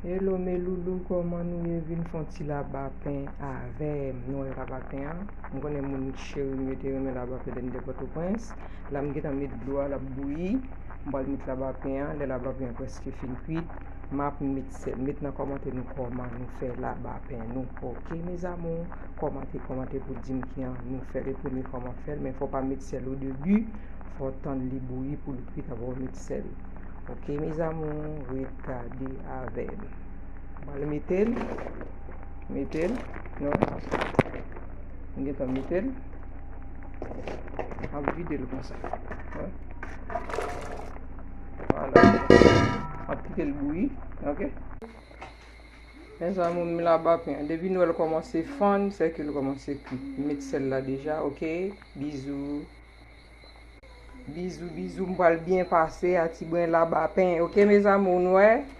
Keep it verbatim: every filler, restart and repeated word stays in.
Hello mes loulous, kòman nou ye? Vin fè yon ti labapen avè m. Nou wè labapen an? M konnen moun cheri m yo te renmen labapen lè n te Pòtoprens. La m gentan met dlo a, l ap bouyi. M pral met labapen an. Lè labapen an prèske fin kwit, m ap met sèl. Met nan kòmantè nou kòman nou fè labapen nou. Oke mes amours, kòmante, kòmante pou di m kijan nou fè l. E premye fwa m ap fè l, men fò w pa met sèl o debi. Fò w tann li bouyi pou l kwit, apre w met sèl. Oke mes amours, ret gade avè m. M pral mete l. Mete l. Non. M gentan mete l. M ap vide l konsa. Wi. Vwala. M ap kite l bouyi. Oke. Mes amours, men labapen an. Depi nou wè l kòmanse fann, se ke l kòmanse kwit. M met sèl la deja, oke? Bizou. Bizou, bizou, m pral byen pase a ti bren labapen. Oke mes amours, nou wè?